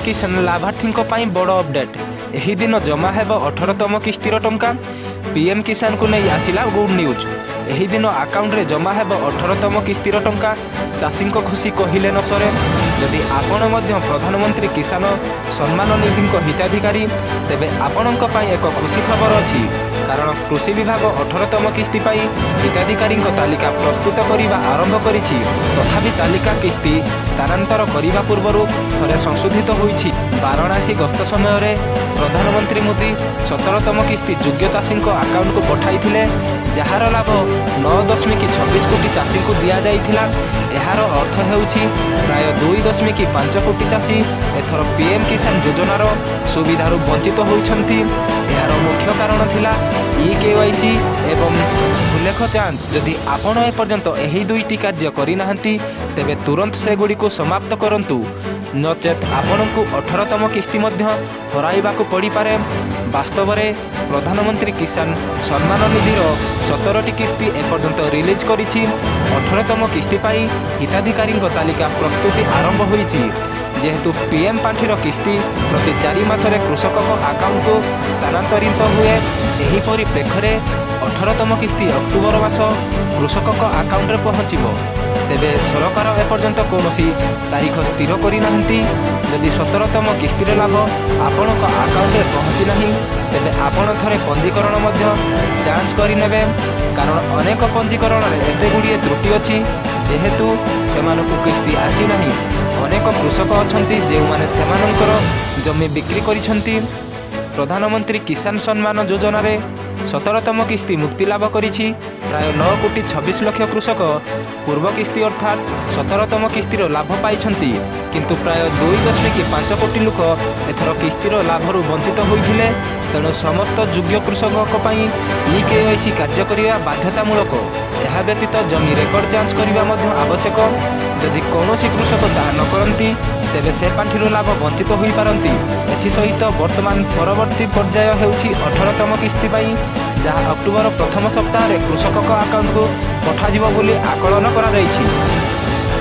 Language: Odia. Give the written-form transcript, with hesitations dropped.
କିଷାନ ଲାଭାର୍ଥୀଙ୍କ ପାଇଁ ବଡ଼ ଅପଡେଟ୍। ଏହି ଦିନ ଜମା ହେବ 18ତମ କିସ୍ତିର ଟଙ୍କା। ପିଏମ୍ କିଷାନକୁ ନେଇ ଆସିଲା ଗୁଡ୍ ନ୍ୟୁଜ୍। ଏହି ଦିନ ଆକାଉଣ୍ଟରେ ଜମା ହେବ 18ତମ କିସ୍ତିର ଟଙ୍କା। ଚାଷୀଙ୍କ ଖୁସି କହିଲେ ନ ସରେ। ଯଦି ଆପଣ ମଧ୍ୟ ପ୍ରଧାନମନ୍ତ୍ରୀ କିଷାନ ସମ୍ମାନ ନିଧିଙ୍କ ହିତାଧିକାରୀ, ତେବେ ଆପଣଙ୍କ ପାଇଁ ଏକ ଖୁସି ଖବର ଅଛି, କାରଣ କୃଷି ବିଭାଗ 18ତମ କିସ୍ତି ପାଇଁ ହିତାଧିକାରୀଙ୍କ ତାଲିକା ପ୍ରସ୍ତୁତ କରିବା ଆରମ୍ଭ କରିଛି। ତଥାପି ତାଲିକା କିସ୍ତି ସ୍ଥାନାନ୍ତର କରିବା ପୂର୍ବରୁ ଥରେ ସଂଶୋଧିତ ହୋଇଛି। ବାରଣାସୀ ଗସ୍ତ ସମୟରେ ପ୍ରଧାନମନ୍ତ୍ରୀ ମୋଦି 17ତମ କିସ୍ତି ଯୋଗ୍ୟ ଚାଷୀଙ୍କ ଆକାଉଣ୍ଟକୁ ପଠାଇଥିଲେ, ଯାହାର ଲାଭ 9.26 କୋଟି ଚାଷୀଙ୍କୁ ଦିଆଯାଇଥିଲା। ଏହାର ଅର୍ଥ ହେଉଛି, ପ୍ରାୟ 2.5 କୋଟି ଚାଷୀ ଏଥର ପିଏମ୍ କିଷାନ ଯୋଜନାର ସୁବିଧାରୁ ବଞ୍ଚିତ ହୋଇଛନ୍ତି। ଏହାର ମୁଖ୍ୟ କାରଣ ଥିଲା ଇ କେୱାଇସି ଏବଂ ଭୂଲେଖ ଯାଞ୍ଚ। ଯଦି ଆପଣ ଏପର୍ଯ୍ୟନ୍ତ ଏହି ଦୁଇଟି କାର୍ଯ୍ୟ କରିନାହାନ୍ତି, ତେବେ ତୁରନ୍ତ ସେଗୁଡ଼ିକୁ ସମାପ୍ତ କରନ୍ତୁ, ନଚେତ୍ ଆପଣଙ୍କୁ 18ତମ କିସ୍ତି ମଧ୍ୟ ହରାଇବାକୁ ପଡ଼ିପାରେ। ବାସ୍ତବରେ ପ୍ରଧାନମନ୍ତ୍ରୀ କିଷାନ ସମ୍ମାନ ନିଧିର 17ଟି କିସ୍ତି ଏପର୍ଯ୍ୟନ୍ତ ରିଲିଜ୍ କରିଛି। 18ତମ କିସ୍ତି ପାଇଁ ହିତାଧିକାରୀଙ୍କ ତାଲିକା ପ୍ରସ୍ତୁତି ଆରମ୍ଭ ହୋଇଛି। ଯେହେତୁ ପିଏମ୍ ପାଣ୍ଠିର କିସ୍ତି ପ୍ରତି 4 ମାସରେ କୃଷକଙ୍କ ଆକାଉଣ୍ଟକୁ ସ୍ଥାନାନ୍ତରିତ ହୁଏ, ଏହି ପରିପ୍ରେକ୍ଷୀରେ 18ତମ କିସ୍ତି ଅକ୍ଟୋବର ମାସ କୃଷକଙ୍କ ଆକାଉଣ୍ଟରେ ପହଞ୍ଚିବ। ତେବେ ସରକାର ଏପର୍ଯ୍ୟନ୍ତ କୌଣସି ତାରିଖ ସ୍ଥିର କରିନାହାନ୍ତି। ଯଦି 17ତମ କିସ୍ତିର ଲାଭ ଆପଣଙ୍କ ଆକାଉଣ୍ଟରେ ପହଞ୍ଚି ନାହିଁ, ତେବେ ଆପଣ ଥରେ ପଞ୍ଜୀକରଣ ମଧ୍ୟ ଯାଞ୍ଚ କରିନେବେ, କାରଣ ଅନେକ ପଞ୍ଜୀକରଣରେ ଏତେ ଗୁଡ଼ିଏ ତ୍ରୁଟି ଅଛି, ଯେହେତୁ ସେମାନଙ୍କୁ କିସ୍ତି ଆସିନାହିଁ। ଅନେକ କୃଷକ ଅଛନ୍ତି, ଯେଉଁମାନେ ସେମାନଙ୍କର ଜମି ବିକ୍ରି କରିଛନ୍ତି। ପ୍ରଧାନମନ୍ତ୍ରୀ କିଷାନ ସମ୍ମାନ ଯୋଜନାରେ 17ତମ କିସ୍ତି ମୁକ୍ତି ଲାଭ କରିଛି। ପ୍ରାୟ 9 କୋଟି 26 ଲକ୍ଷ କୃଷକ ପୂର୍ବ କିସ୍ତି, ଅର୍ଥାତ୍ 17ତମ କିସ୍ତିର ଲାଭ ପାଇଛନ୍ତି। କିନ୍ତୁ ପ୍ରାୟ 2.5 କୋଟି ଲୋକ ଏଥର କିସ୍ତିର ଲାଭରୁ ବଞ୍ଚିତ ହୋଇଥିଲେ। ତେଣୁ ସମସ୍ତ ଯୋଗ୍ୟ କୃଷକଙ୍କ ପାଇଁ ଇ କେୱାଇସି କାର୍ଯ୍ୟ କରିବା ବାଧ୍ୟତାମୂଳକ। ଏହା ବ୍ୟତୀତ ଜମି ରେକର୍ଡ ଯାଞ୍ଚ କରିବା ମଧ୍ୟ ଆବଶ୍ୟକ। ଯଦି କୌଣସି କୃଷକ ତାହା ନ କରନ୍ତି, ତେବେ ସେ ପାଣ୍ଠିରୁ ଲାଭ ବଞ୍ଚିତ ହୋଇପାରନ୍ତି। ଏଥିସହିତ ବର୍ତ୍ତମାନ ପରବର୍ତ୍ତୀ ପର୍ଯ୍ୟାୟ ହେଉଛି 18ତମ କିସ୍ତି ପାଇଁ, ଯାହା ଅକ୍ଟୋବର ପ୍ରଥମ ସପ୍ତାହରେ କୃଷକଙ୍କ ଆକାଉଣ୍ଟକୁ ପଠାଯିବ ବୋଲି ଆକଳନ କରାଯାଇଛି।